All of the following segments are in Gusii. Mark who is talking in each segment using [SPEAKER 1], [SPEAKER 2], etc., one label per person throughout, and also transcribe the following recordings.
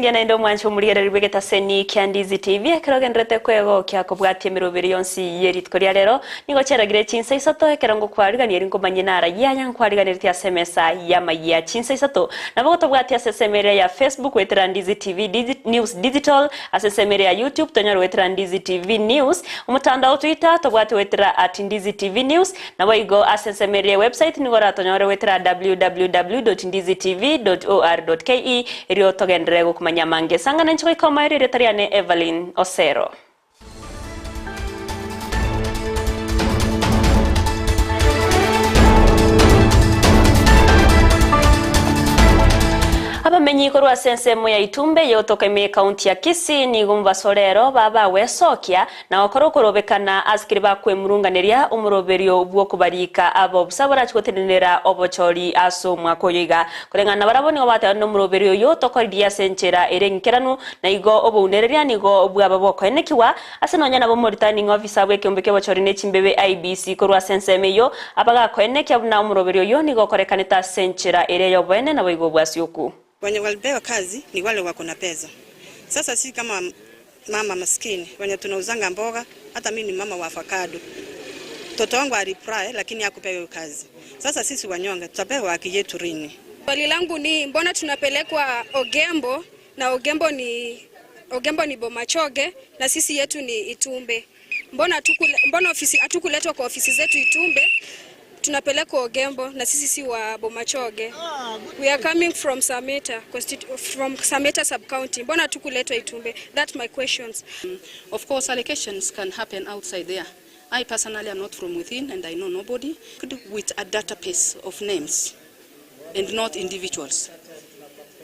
[SPEAKER 1] engiya naende omwanche omorigereria bw'egetaseni kia Ndizi TV ekero ogendererete kwegokia kobwatia emeroberi yonsi ye rituko ria rero nigo chiaragire chinsa isato ekero ngokwarigania eri nkomanyie naragia aya nkwariganeretie ase emesa y'amayia chinsa isato nabo gotobwatia ase ensemo eria ya Facebook goetera Ndizi TV News Digital ase ensemo eria ya YouTube tonyore goetera Ndizi TV News omotandao Twitter tobwate goetera at Ndizi TV News Naboigo ase ensemo eria ewebsite nigo oratonyore goetera www.ndizitv.or.ke erio togenderere gokumanyia amange. Sang'ana inche goika omoerio erieta riane Evelyn Osero. Abamenyi korwa ase ensemo ya Itumbe eyotoka ime y'ekaunti ya Kisii nigo mobaso rero babagwesokia Na gokora okorobekana ase keria bakwemurunganeria omoroberio bw'okobariika abo bosa barachie gotenenera obochori ase omwaka oyo iga. Koreng'ana nabarabwo nigo bateba nomoroberio oyo tokoririe ase enchera ere engikeranu, na igo obounereria nigo bwaba bokoenekigwa ase nonya nabo omoreturning officer bw'ekeombe ki'obochori ne chimbebe IEBC korwa ase ensemo eyio abagakoenekia buna omoroberio oyio nigo okorekanete ase enchera ere y'oboene naboigo obwasioku.
[SPEAKER 2] Wenye walipewa kazi ni wale wako na pesa. Sasa sisi kama mama maskini wenye tunauzanga mboga, hata mimi ni mama wa avocado. Mtoto wangu ali-apply lakini hakupewa hiyo kazi. Sasa sisi wanyonge tutapewa haki yetu lini?
[SPEAKER 3] Swali langu ni mbona tunapelekwa Ogembo na Ogembo ni Ogembo ni Bomachoge na sisi yetu ni Itumbe. Mbona mbona ofisi hatukuletwa kwa ofisi zetu Itumbe? Tunapelekwa Ogembo na sisi si wa Bomachoge. We are coming from Sameta, from Sameta sub-county. Mbona hatukuletwa Itumbe? That's my questions.
[SPEAKER 4] Of course, allocations can happen outside there. I personally am not from within and I know nobody with a database of names and not individuals.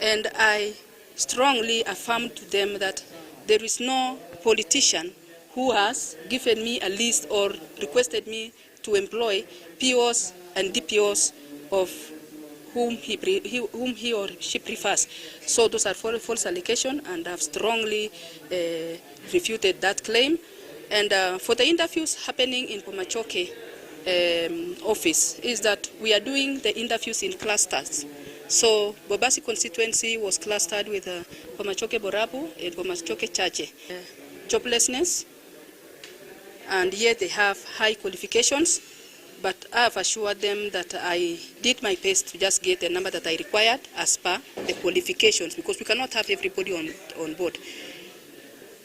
[SPEAKER 4] And I strongly affirmed to them that there is no politician who has given me a list or requested me to employ POs and DPOs of whom he, he, whom he or she prefers. So those are false allegations, and I've strongly refuted that claim. And for the interviews happening in Bomachoge office is that we are doing the interviews in clusters. So Bobasi constituency was clustered with Bomachoge Borabu and Bomachoge Chache. Joblessness, and yet they have high qualifications, but I have assured them that I did my best to just get the number that I required as per the qualifications, because we cannot have everybody on board.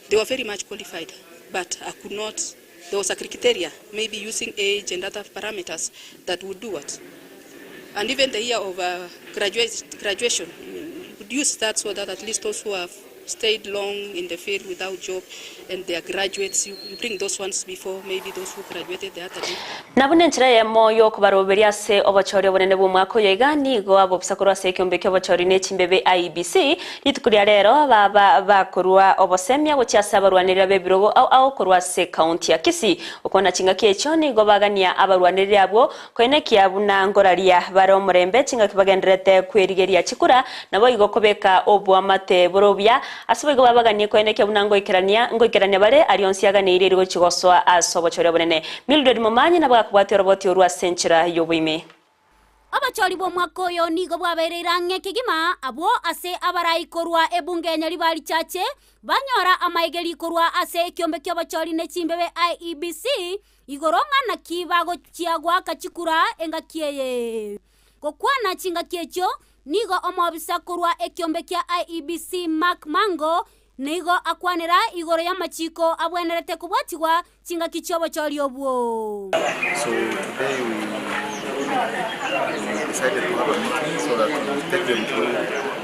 [SPEAKER 4] They were very much qualified, but I could not, there was a criteria, maybe using age and other parameters that would do it. And even the year of graduation, you could use that so that at least those who have stayed long in the field without job and they are graduates, you bring those ones before maybe those who graduated the other day.
[SPEAKER 1] Na buna enchera eyemo y'okobaroberia ase obochori obonene bw'omwaka oyo iga nigo abobisa korwa ase ekeombe ki'obochori ne chimbebe IEBC rituko ria rero baba bakorwa obosemia gochia ase abarwanerera b'ebirogo ao ao korwa ase ekaunti ya Kisii. Okona chingaki echio nigo bagania abarwanereri abwo koenekia buna ngoraria bare omorembe chingaki bagendererete kwerigeria chikura naboigo kobeka oboamate bore obuya ase boigo babaganie koenekia buna ngoikerania ngoikerania bare aria onsi aganeire eri gochia gosoa ase obochori obonene. Mildred Momanyi nabo akobwatia oroboti orwo ase enchera y'oboime.
[SPEAKER 5] Obochori bw'omwaka oyo nigo bwabereire ang'e kegima abwo ase abarai korwa ebunge ya Nyaribari Chache banyora amaegeri korwa ase ekiombe ki'obochori ne chimbebe IEBC igoro ng'a naki bagochia goaka chikura engaki eye. Gokwana chingaki echio, nigo omobisa korwa ekiombe kia IEBC Mark Mango nigo akwanera igoro y'amachiko abwenerete kobwatigwa chingaki chi'obochori obwo.
[SPEAKER 6] So today we decided to have a meeting so that we take them through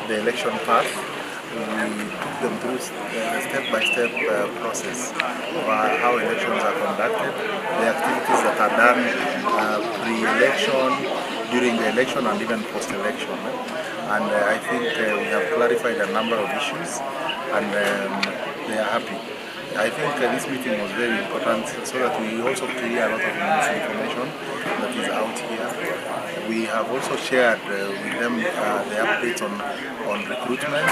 [SPEAKER 6] the election path. We took them through the step-by-step process of how elections are conducted, the activities that are done pre-election, during the election, and even post-election. And I think we have clarified a number of issues, and they are happy. I think this meeting was very important so that we also clear a lot of misinformation that is out here. We have also shared with them the updates on recruitment,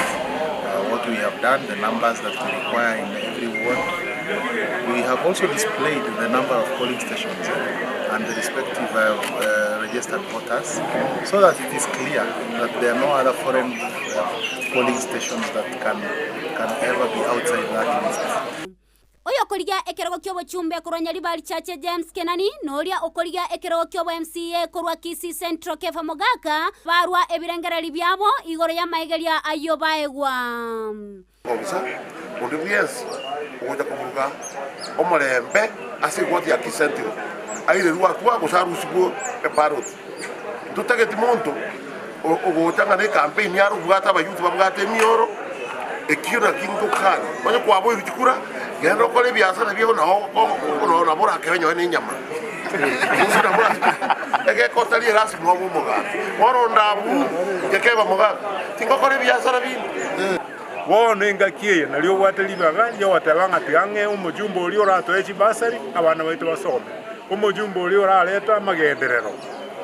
[SPEAKER 6] what we have done, the numbers that we require in every ward. We have also displayed the number of polling stations and the respective uh, uh, registered voters so that it is clear that there are no other foreign uh, polling stations that can, can ever be outside that list.
[SPEAKER 5] Oyokorigia ekerogo ki'obochumbe korwa Nyaribari Chache James Kenani, na oria okorigia ekerogo ki'obo MCA korwa Kisii Central Kepha Mogaka, barwa ebirengererio biabo igoro y'amaegeria ayio baegwa.
[SPEAKER 7] Obosa bonde bwensi ogocha koburuga omorembe ase egwati ya Kisii Central airerwe akwa gose arusigwe eparoti. Ntotageti monto ogocha ng'a nekampeini are obwate abayouth babwate emioro, ekio nakio ngokania. Onye kwaboirwe chikura, genda okore ebiasara biao nao nao nabo orakebe nonye na enyama. Gose nabo egekotari erasima obe omogambi. Bono onde abwo, inche keba mogambi, tingokora ebiasara binde.
[SPEAKER 8] Bono engaki eye nario obwate ribaga ri'ogoteba ng'a tiga ng'ee omojumbe oria oratoe chibasari abana baito basome, omojumbe oria orarete amagenderero,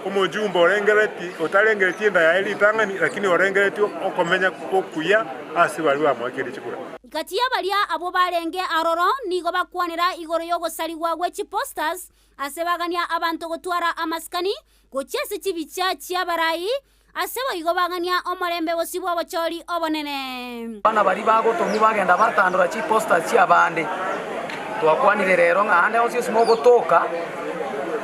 [SPEAKER 8] omojumbe orengereti otarengereti enda yaye ritang'ani, lakini orengeretie okomenya okuya ase baria bamoakeire chikura.
[SPEAKER 5] Gati y'abaria abwo barenge aroro nigo bakwanera igoro y'ogosarigwa gwe chiposters ase bagania abanto gotwara amasikani gochia ase chibicha chi'abarai Ase boigo bagania omorembe bosio bw'obochori obonene.
[SPEAKER 9] Abana baria bagotomwa bagenda batandora chiposters chi'abande. Twakwanire rero ng'a ande onsi ase mogotoka,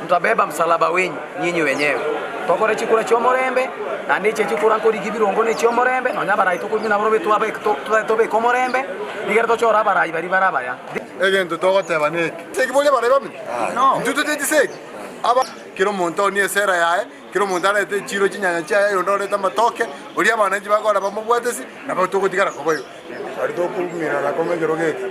[SPEAKER 9] mtabeba msalaba wenyu nyinyi wenyewe. Tokore chikura chi'omorembe, naende echi chikura nkorigia ebirongo ne chi'omorembe, nonya abarai tokorumia naboro twabeke tobeke omorembe, rigere tochore abarai baria bare abaya.
[SPEAKER 10] Egento togoteba neke, Segi boria abarai bamino? Intwe toteti segi? Aba kera omonto aonie esera yaye, Kera omonto arete chiiro chinyanya chiaye, oyonde orete amatoke, oria abananchi bakora bamobwatesi, nabo togotigara koboigwa.
[SPEAKER 11] Baria tokoumera kong'u ekerogo eke,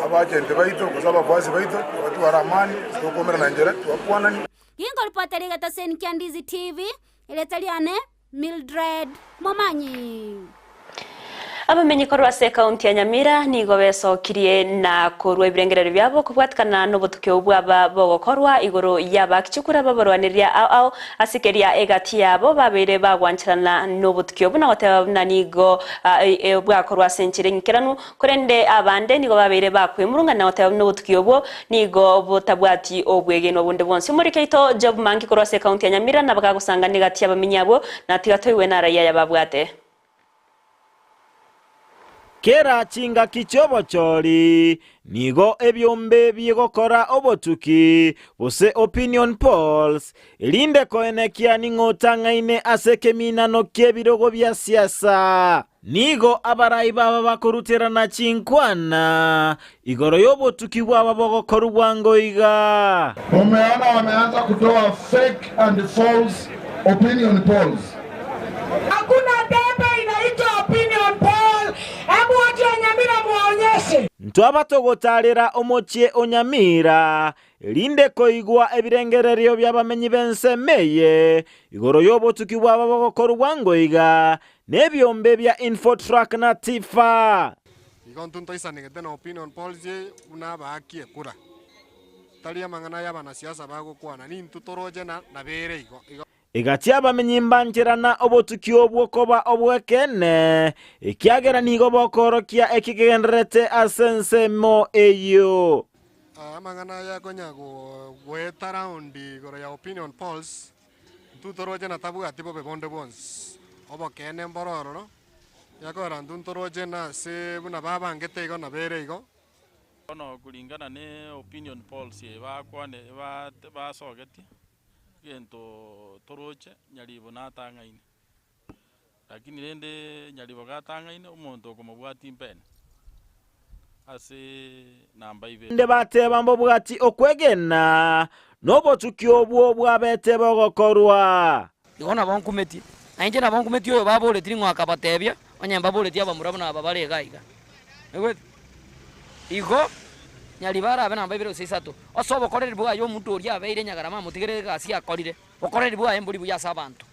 [SPEAKER 11] abachente baito gose abafuasi baito tobatware amani, tokoumerana nchera, twakwanani.
[SPEAKER 5] Ginkoripotera egetaseni kia Ndizi TV, erieta riane Mildred Momanyi.
[SPEAKER 1] Abamenyi korwa ase ekaunti ya Nyamira nigo besokirie na korua ebirengererio biabo kobwatikana nobotuki obwo bwaba bogokorwa igoro y'abakichukura babarwaneria ao ao ase keria egati yabo babeire bagwancherana nobotuki obwo na goteba buna nigo bwakorwa ase enchera eng'ikeranu korende abande nigo babeire bakwemurungana na goteba buna obotuki obwo nigo botabwati obwegenwa bonde bwonsi. Omoriki oito Job Mangi korwa ase ekaunti ya Nyamira nabagagosangana egati y'abamenyi abwo na tiga toigwe naraia aya babwate.
[SPEAKER 12] Kera chingaki chi'obochori nigo ebiombe bigokora obotuki, gose opinion polls, erinde koenekia ning'o otang'aine ase ekeminano ki'ebirogo bia siasa. Nigo abarai baba bakoruterana chinkwana igoro y'obotuki bwabo bogokorwa bwango iga.
[SPEAKER 13] Mumeona wameanza kutoa fake and false opinion polls.
[SPEAKER 14] Hakuna debe inaitwa opinion poll. Hebu watu ya Nyamira muwaonyeshe.
[SPEAKER 12] Ntwaba togotaarera omochie o Nyamira, erinde koigwa ebirengererio bi'abamenyi b'ensemo eye igoro y'obotuki bwabo bogokorwa bwango iga, Nebiombe bia Infotrak na Tifa.
[SPEAKER 15] Igo intwe ntoisanegete na opinion polls eye buna abaaki ekura. Tari amang'ana aya abanasiasa bagokwana, nintwe toroche na nabere igo. Igo.
[SPEAKER 12] Egati abamenyi mbancherana obotuki obwo koba obw'ekeene, ekiagera nigo bokoorokia eki kegendererete ase ensemo eyio.
[SPEAKER 15] Amang'ana aya konya goeta round igoro ya opinion polls, intwe toroche na tabwati bobe bonde bwonsi. Obokeene mboro ororo, Yakora intwe ntoroche nase buna babangete igo nabere igo.
[SPEAKER 16] Bono kulingana ne opinion polls eye bakwane basogetie, egento toroche Nyaribo natang'aine. Lakini rende Nyaribo gatang'aine omonto okomobwatia mpene ase namba ibere.
[SPEAKER 12] Naende bateba mbobwati okwegena, nobotuki obwo bwabete bogokorwa.
[SPEAKER 17] Igo nabo nkumetie, na inche nabo nkumetie oyo baboretie ning'o akabatebia, onye mbaboretie abamura buna aba bare iga iga. Oigwete? Igo nyaribo arabe namba ibere gose isato, ase obokoreri bwaye omonto oria abeire nyagarama amotigere egasi akorire, bokoreri bwaye mbori buya ase abanto.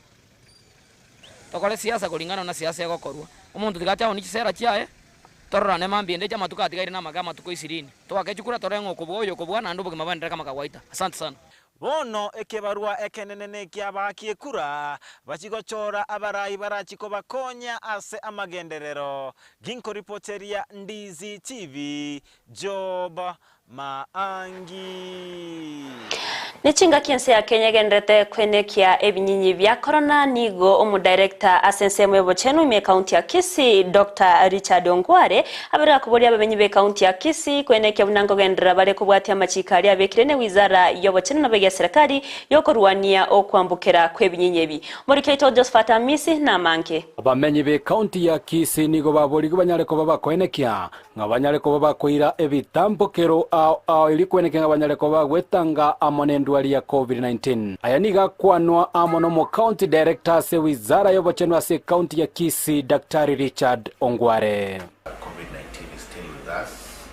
[SPEAKER 17] Tokore siasa koringana buna siasa egokorwa. Omonto tiga ache aonie chisera chiaye, tororane mambia ende eche amatuko atigaire namake amatuko isirini. Toake chikura torore ng'a okobua oyo okobua naende obogima bwaenderere kama kawaida. Asante sana.
[SPEAKER 12] Bono ekebarua ekenene neki'abaaki ekura, bachigochora abarai barachi kobakonya ase amagenderero. Ginkoripoteria Ndizi TV, Job Maangi.
[SPEAKER 1] Ne chingaki ense ya Kenya egenderete kwenekia ebinyinyi bia korona, nigo omodirector ase ensemo y'obochenu ime ekaunti ya Kisii, Doctor Richard Ongware, aberire akoboria abamenyi b'ekaunti ya Kisii kwenekia buna nkogenderera bare kobwatia amachiko aria abekire ne wizara y'obochenu nabo egia serikali y'okorwania okwambokera kw'ebinyinyi ebi. Omoriki oito Josephat Amisi namange.
[SPEAKER 18] Abamenyi b'ekaunti ya Kisii nigo baborigwe banyare koba bakoenekia ng'a banyare koba bakoira ebitambokero ao ao erio kweneke ng'a banyare koba bagwetanga amo nendwari ya Covid-19. Aya nigo akwanwa amo nomo-county director ase wizara y'obochenu ase ecounty ya Kisii Daktari Richard Ongware.
[SPEAKER 19] Covid-19 is still with us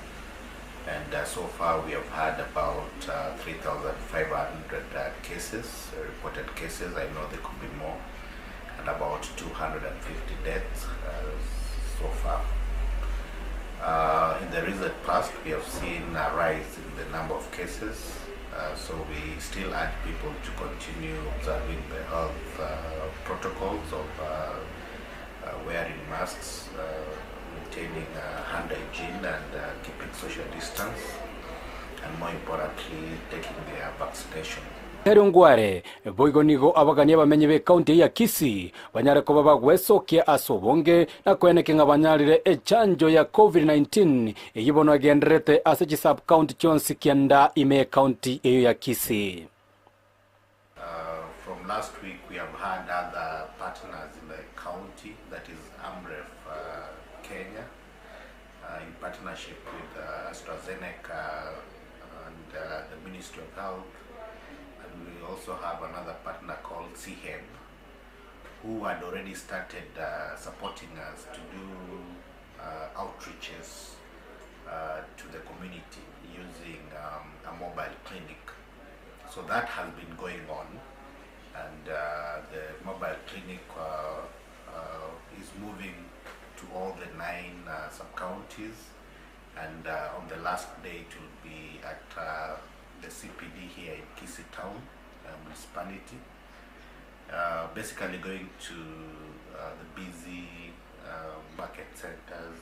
[SPEAKER 19] and so far we have had about 3,500 cases, reported cases, I know there could be more, and about 250 deaths so far. In the recent past, we have seen a rise in the number of cases, so we still urge people to continue observing the health protocols of wearing masks, maintaining hand hygiene and keeping social distance, and more importantly, taking their vaccination.
[SPEAKER 18] Ere Ongware, boigo nigo abagani abamenyi b'ekaunti eye ya Kisii banyare koba bagwesokia ase obonge na koeneke ng'a banyarire echanjo ya Covid-19 eyio bono egendererete ase chisub-county chionsi kianda ime y'ekaunti eyio ya Kisii.
[SPEAKER 19] From last week we have had other partners in the county, that is Amref Kenya, in partnership with AstraZeneca and the Ministry of Health, and we also have another partner called CHEB, who had already started supporting us to do outreaches to the community using a mobile clinic. So that has been going on, and the mobile clinic is moving to all the 9 sub-counties, and on the last day it will be at the CPD here in Kisii Town municipality. Basically going to the busy market centers,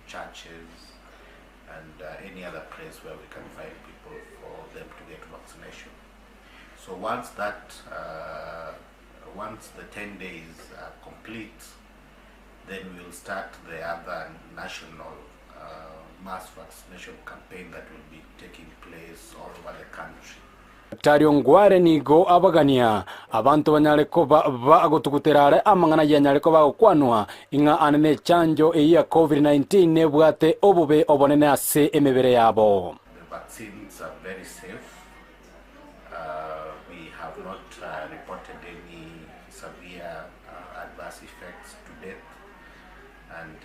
[SPEAKER 19] churches, and any other place where we can find people for them to get vaccination. So once the 10 days are complete, then we'll start the other national mass vaccination campaign that will be taking place all over the country.
[SPEAKER 18] Daktari Ongware nigo abagania abanto banyare koba bagotugutera are amang'ana yanyare koba gokwanwa ing'a ane ne chanjo eyio ya Covid-19 nebwate obobe obonene ase emebere yabo.
[SPEAKER 19] The vaccines are very safe. We have not reported any severe adverse effects to date, and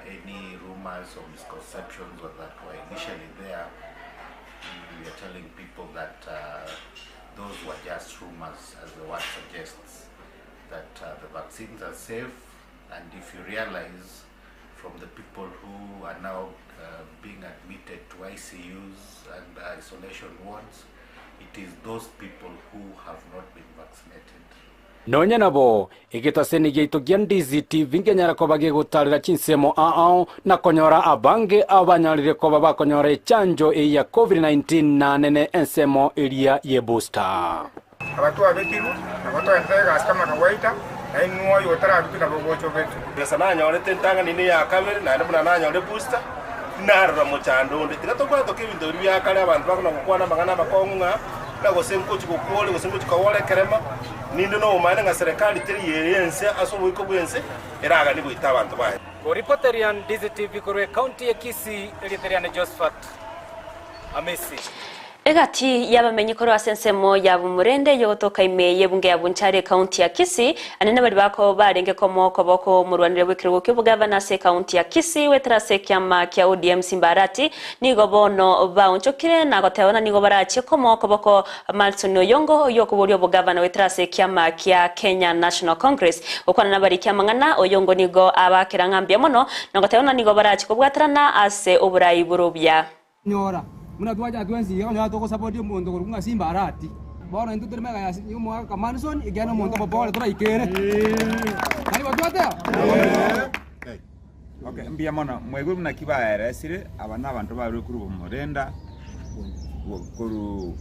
[SPEAKER 19] any rumors or misconceptions that were initially there, we are telling people that those were just rumors, as the word suggests, that the vaccines are safe. And if you realize from the people who are now being admitted to ICUs and isolation wards, it is those people who have not been vaccinated.
[SPEAKER 18] Nonya nabo egetaseni giaito gia Ndizi TV nkenyara koba gegotarera chinsemo ao na konyora abange abanyarire koba bakonyora echanjo eye ya Covid-19 na nene ensemo eria ye booster.
[SPEAKER 11] Abatu abetirwe nabo twaentere egasi kama kawaida, na inwe oyo otarabitwe nabo gocha obetwe.
[SPEAKER 20] Besa nanyorete entang'ani ya kabere, naende buna nanyore booster, narora mochando onde. Tiga tobwatoka ebinto ebi bia kare abanto bakona gokwana amang'ana amakong'u ng'a, na gose nkochi gokore, gose nkochi kogora ekerema, ninde nomomanye ng'a serikali teri ere ense ase oboiko bw'ense, eragani goita abanto baye.
[SPEAKER 18] Koripoteria Ndizi TV korwa ekaunti ya Kisii, erieta riane Josephat Amisi.
[SPEAKER 1] Egati y'abamenyi korwa ase ensemo ya Bumurende eyogotoka ime y'ebunge ya Bonchari ekaunti ya Kisii, anene baria bako barenge komo okoboko omorwanire bw'ekerogo ki'obogavana ase ekaunti ya Kisii goetera ase ekiama kia ODM Simba Arati nigo bono baonchokire na goteba buna nigo barachie komo okoboko Malson Oyongo oyio okoboria obogavana goetera ase ekiama kia Kenya National Congress. Gokwana nabariki amang'ana, Oyongo nigo abakera ng'a mbuya mono na goteba buna nigo barachie kobwaterana ase oborai borobia.
[SPEAKER 21] Nyora. Buna twacha twensi iga okonyora togosapoti omonto korwa ng'a Simba Arati. Bono intwe tore magega ya omogaka Manson ekiagera na omonto omopore toraikere. Nari botwateba?
[SPEAKER 22] Okay, mbuya mono. Mwaigure buna ki baeresire, aba nabanto barure korwa Bomorenda, korwa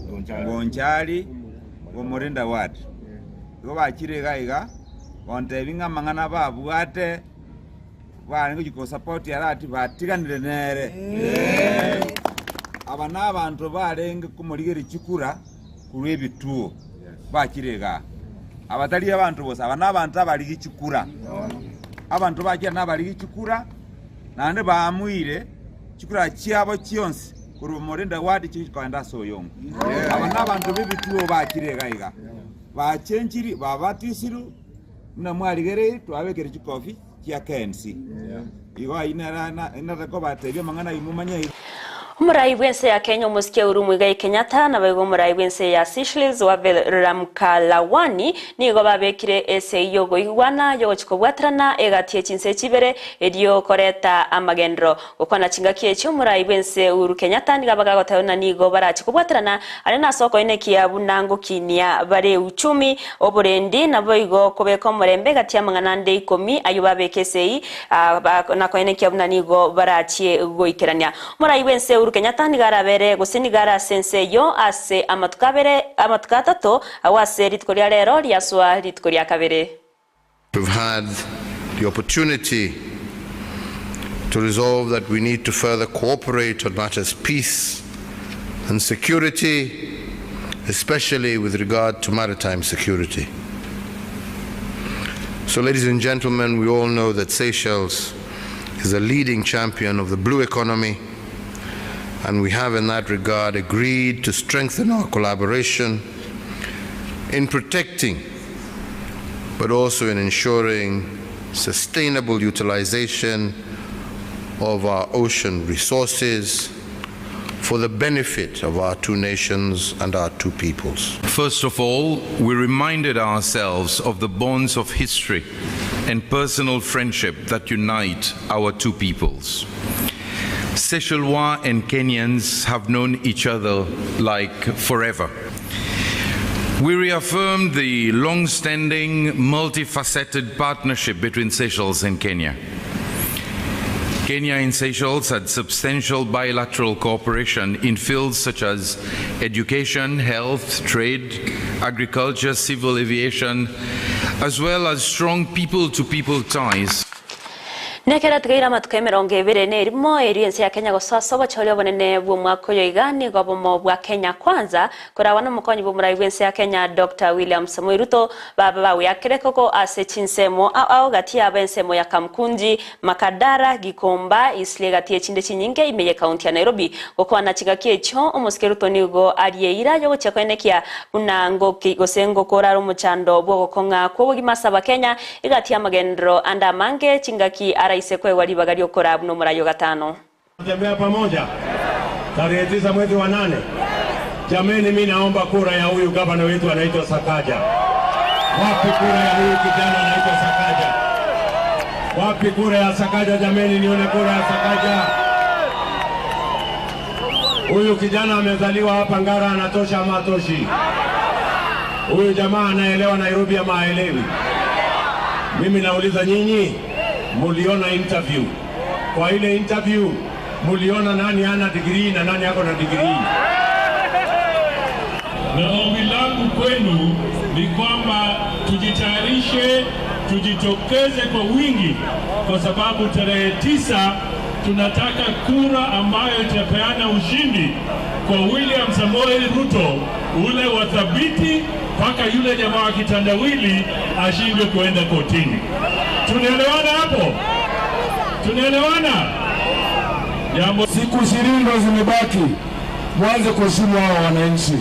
[SPEAKER 22] Bonchari, Bomorenda ward. Igo bachire iga iga, gontebia ng'a amang'ana babwate, barenge gochia kosupport Arati batiganire nere. Aba nabanto barenge komorigereria chikura korwa ebituo, bachire igaa. Aba tari abanto bosa, aba nabanto abarigi chikura. Abanto bachire nabarigi chikura, naende baamuire chikura chiabo chionsi korwa omorende ward chigochi kogenda ase oyongo. Aba nabanto b'ebituo bachire iga iga, bachenchiri, babatisirwe, buna mwarigereiri twabekire chikofi chia KNC. Igo ayio nere nare kobatebia amang'ana ayio momanye iga.
[SPEAKER 1] Omorai bw'ense ya Kenya omosike Uhuru Muigai Kenyatta naboigo omorai bw'ense ya Seychelles Wavel Ramkalawan nigo babekire esegi y'ogoigwana y'ogochia kobwaterana egati ye chinse chibere erio koreta amagenderero. Gokwana chingaki echio omorai bw'ense Uhuru Kenyatta nigo abagagoteba buna nigo barache kobwaterana are nase okoenekia buna ngokinia bare uchumi, oborendi naboigo kobeka omorembe egati y'amang'ana ande ikomi ayio babeke esegi nakoenekia buna nigo barachie goikerania. Morai bw'ense Uhuru Kenyatta nigo arabere gose nigo are ase ense eyio ase amatuko abere amatuko atato agwo ase rituko ria rero riasoa rituko ria kabere.
[SPEAKER 23] We've had the opportunity to resolve that we need to further cooperate on matters peace and security, especially with regard to maritime security. So, ladies and gentlemen, we all know that Seychelles is a leading champion of the blue economy, and we have in that regard agreed to strengthen our collaboration in protecting but also in ensuring sustainable utilization of our ocean resources for the benefit of our two nations and our two peoples.
[SPEAKER 24] First of all, we reminded ourselves of the bonds of history and personal friendship that unite our two peoples. Seychellois and Kenyans have known each other like forever. We reaffirmed the long standing, multifaceted partnership between Seychelles and Kenya. Kenya and Seychelles had substantial bilateral cooperation in fields such as education, health, trade, agriculture, civil aviation, as well as strong people to people ties.
[SPEAKER 1] Nekero atigaire amatuko emerongo ebere na erimo erio ense ya Kenya gosoa ase obochori obonene bw'omwaka oyo iga nigo obomo bwa Kenya Kwanza koragwa nomokonyi bw'omorai bw'ense ya Kenya Doctor William Samoei Ruto baba bagweakire koko ase chinsemo ao ao gati yabo ensemo ya Kamkunji, Makadara, Gikomba, Eastleigh gati y'echinde chinyinge ime y'ekaunti ya Nairobi. Gokwana chingaki echio omosike Ruto nigo arie eira yogochia koenekia buna ngoki gose ngokorara omochando bw'ogokong'a kw'obogima ase abakenya Egati y'amagenderero ande amange, chingaki araise koegwa ribaga ri'okoraa buna omorai o gatano.
[SPEAKER 25] Tembea pamoja tarehe 9 mwezi wa 8. Jameni, mi naomba kura ya huyu gavana wetu anaitwa Sakaja. Wapi kura ya huyu kijana anaitwa Sakaja? Wapi kura ya Sakaja? Jameni, nione kura ya Sakaja. Huyu kijana amezaliwa hapa Ngara, anatosha ama hatoshi? Huyu jamaa anaelewa Nairobi ama haelewi? Mimi nauliza nyinyi, muliona interview? Kwa ile interview muliona nani ana degree na nani ako na degree?
[SPEAKER 26] Na ombi langu kwenu ni kwamba tujitayarishe, tujitokeze kwa wingi, kwa sababu tarehe 9 tunataka kura ambayo itapeana ushindi kwa William Samoei Ruto, ule wa thabiti mpaka yule jamaa wa kitandawili ashindwe kuenda kotini. Tunaelewana hapo? Tunaelewana? Jambo
[SPEAKER 13] Siku 20 ndo zimebaki, mwanze kuheshimu hawa wananchi.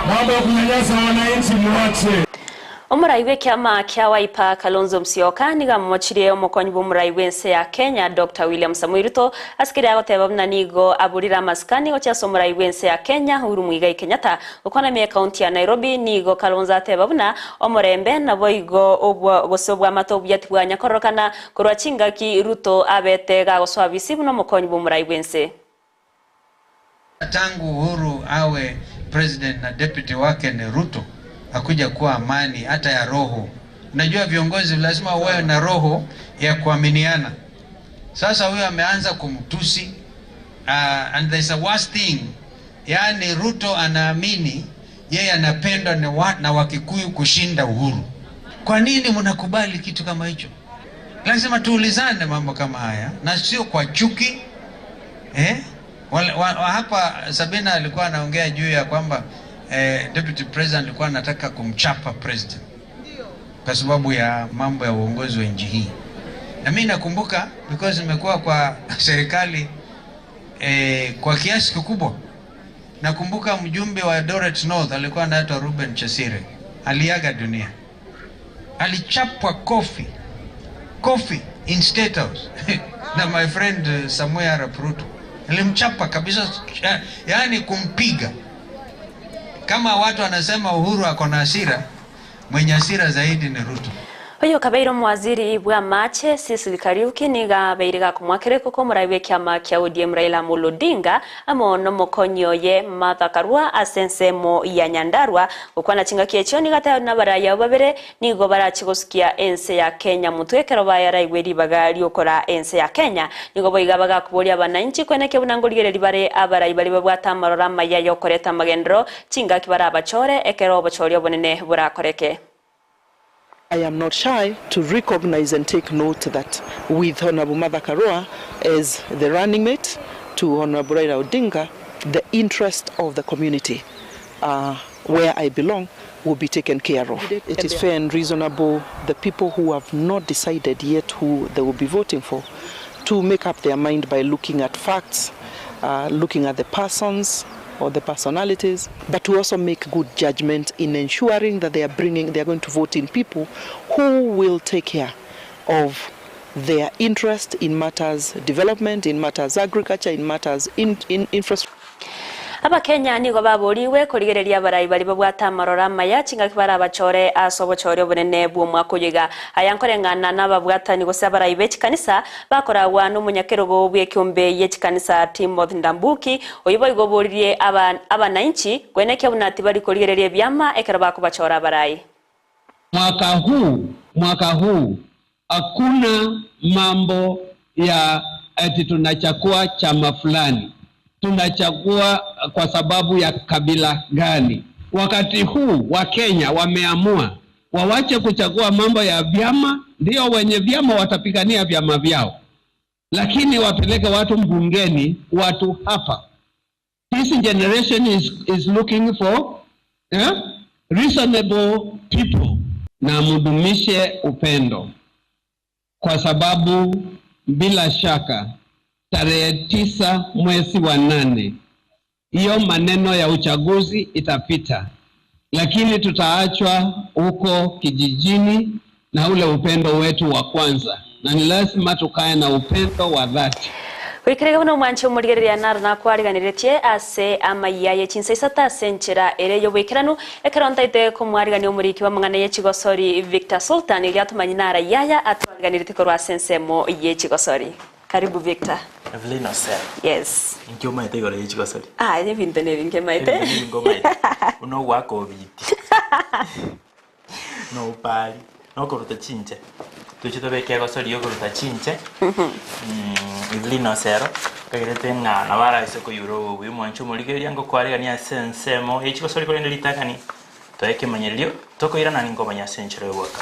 [SPEAKER 13] Mambo ya kunyanyasa wananchi muache.
[SPEAKER 1] Omorai bw'ekiama kia Wiper Kalonzo Musyoka nigo amomochirie omokonyi bw'omorai bw'ense ya Kenya Dr. William Samoei Ruto ase keria agoteba buna nigo aburire amasikani gochia ase omorai bw'ense ya Kenya Uhuru Muigai Kenyatta. Gokwana ime ekaunti ya Nairobi nigo Kalonzo ateba buna omorembe naboigo obwa gose obwamate obuya tibwanya kororokana korwa chingaki Ruto abete gagosoa bisi buna omokonyi bw'omorai bw'ense.
[SPEAKER 2] Tangu Uhuru awe president na deputy wake ni Ruto, hakuja kuwa amani hata ya roho. Unajua viongozi lazima uwe na roho ya kuaminiana. Sasa huyo ameanza kumtusi and there's a worst thing, yaani Ruto anaamini yeye anapendwa na, wa, na Wakikuyu kushinda Uhuru. Kwa nini mnakubali kitu kama hicho? Lazima tuulizane mambo kama haya na sio kwa chuki eh? Wale, wa, wa, hapa Sabina alikuwa anaongea juu ya kwamba deputy president alikuwa anataka kumchapa president kwa sababu ya mambo ya uongozi wa nchi hii, na mimi nakumbuka because nimekuwa kwa serikali kwa kiasi kikubwa. Nakumbuka mjumbe wa Eldoret North alikuwa anaitwa Ruben Chesire, aliaga dunia, alichapwa kofi kofi in State House na my friend Samuel Arap Ruto alimchapa kabisa, yaani kumpiga. Kama watu wanasema Uhuru ako na hasira, mwenye hasira zaidi ni Ruto.
[SPEAKER 1] Oyo kabeire omwaziri bwa mache Cecily Kariuki niga beire gakomwakereko ko omorai bwa ekiama kia ODM Raila Amolo Odinga amo nomokonyi oye Martha Karua ase ensemo ya Nyandarua gokwana chingaki echio niga tayari na baraya abo babere nigo barachi gosukia ense ya Kenya motwe ekero bayaraigwe ribaga riokora ense ya Kenya nigo boiga bagakoboria abananchi kweneke buna ngorigereria bare abarai bari babwate amarora amaya yokoreta amagendero chingaki barabachore ekero obochori obonene borakoreke.
[SPEAKER 3] I am not shy to recognize and take note that with Honorable Martha Karua as the running mate to Honorable Raila Odinga, the interest of the community where I belong will be taken care of. It is fair and reasonable the people who have not decided yet who they will be voting for to make up their mind by looking at facts, looking at the persons or the personalities, but to also make good judgment in ensuring that they are going to vote in people who will take care of their interest in matters development, in matters agriculture, in matters in infrastructure.
[SPEAKER 1] Abakenya nigo baboriwe korigereria abarai bari babwate amarora amaya chingaki barabachore ase obochori obonene bwa omwaka oyo iga aya nkoreng'ana na ababwatani gose abarai ba echikanisa bakoragwa na omonyakerogo bwa ekiombe ya echikanisa Timothy Ndambuki oyo boigo oboririe abananchi kwenekia buna tibari korigereria ebiama ekero bakobachora abarai.
[SPEAKER 4] Mwaka huu hakuna mambo ya eti tunachagua chama fulani, tunachagua kwa sababu ya kabila gani. Wakati huu wa Kenya wameamua wawache kuchagua mambo ya vyama, ndio wenye vyama watapigania vyama vyao, lakini wapeleke watu mbungeni, watu hapa. This generation is looking for reasonable people, na mudumishe upendo, kwa sababu bila shaka tarehe 9 mwezi wa 8 hiyo maneno ya uchaguzi itapita, lakini tutaachwa huko kijijini na ule upendo wetu wa kwanza, na ni lazima tukae na upendo wa dhati.
[SPEAKER 1] Goikerega buno omwancho omorigereria naro nakwariganiretie ase amaiya ye chinsa isata ase enchera ere yoboikeranu ekero ntaite komwarigania omoriki wa amang'ana ye chigosori Victor Sultan eria atomanyi nara yaya atwariganirete korwa ase ensemo ye chigosori. Karibu Victor.
[SPEAKER 6] Evelyn Osel.
[SPEAKER 1] Yes.
[SPEAKER 6] Inki omaete igoro ye chigosori?
[SPEAKER 1] Ah, ebinto nebinge maete.
[SPEAKER 6] Ebinto nebinge omaete. Buna ogwaka obiti. No upari. Nokoruta chinche. Tuche tobeke egosori yokoruta chinche. Evelyn Osero. Kagerete ng'a nabaraise koyura obobuya omwancho omorigereria ngokwarigania ase ensemo ye chigosori korende ritakani. Toeke emanyererio, tokoirana ningomanya ase enchera yobwaka.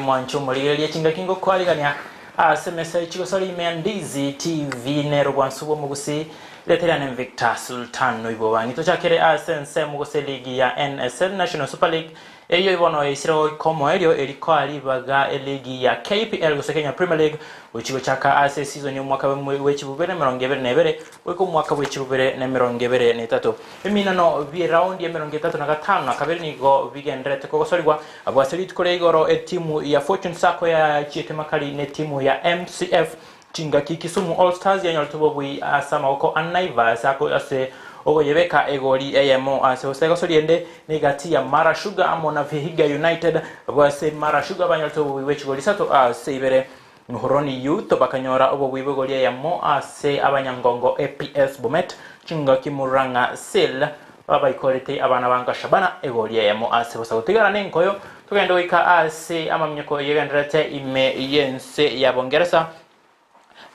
[SPEAKER 6] Mwancho omorigereria chingaki ngokwarigania ase emesa echigosori ime ya Ndizi TV nero bwansu bwa omogusi reterane Victor Sultan noibo bangi tochakere ase ensemo gose ligi ya NSL National Super League. Eyio bono yaisire goika omoerio erikoa ribaga eligi ya KPL gose Kenya Premier League gochi gochaka ase esizoni y'omwaka bw'echibubere na 22 goika omwaka bw'echibubere na 23. Eminano bi'eraundi ya 35 nigo bigendererete kogosorigwa abwo ase rituko ria igoro etimu ya Fortune Sacco yachiete makari netimu ya MCF Chingaki Kisumu All Stars yanyorete obobui ase amaboko a Naivas ase ogoyebeka egori eyemo ase bosa. Egosori ende negati ya Mara Sugar amo na Vihiga United abwo ase Mara Sugar banyorete obobui bwe chigori isato ase ibere. Muhoroni Youth bakanyora obobui bw'egori eyemo ase abanyangongo APS Bomet. Chingaki Murang'a Seal babaikorete abana ba Nkashabana egori eyemo ase bosa. Gotigara nenkoyo togende goika ase amaminyoko yegendererete ime y'ense ya Bongeresa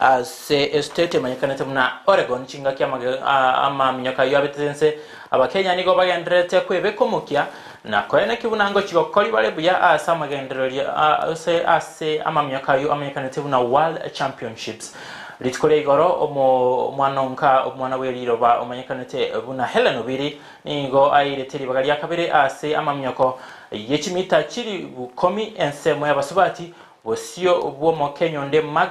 [SPEAKER 6] ase estate emanyekanete buna Oregon chingaki amaminyoko ayio abetete ense. Abakenya nigo bagendererete kwebeka omokia na koeneki buna ngochi gokori bare buya ase amagendererio ase ase amaminyoko ayio amanyekanete buna World Championships. Rituko ria igoro omwana onka omwana bw'eriroba omanyekanete buna Hellen Obiri nigo airete ribaga ria kabere ase amaminyoko ye chimita chilifu komi ensemo y'abasubati bosio bw'omokenya onde Mark.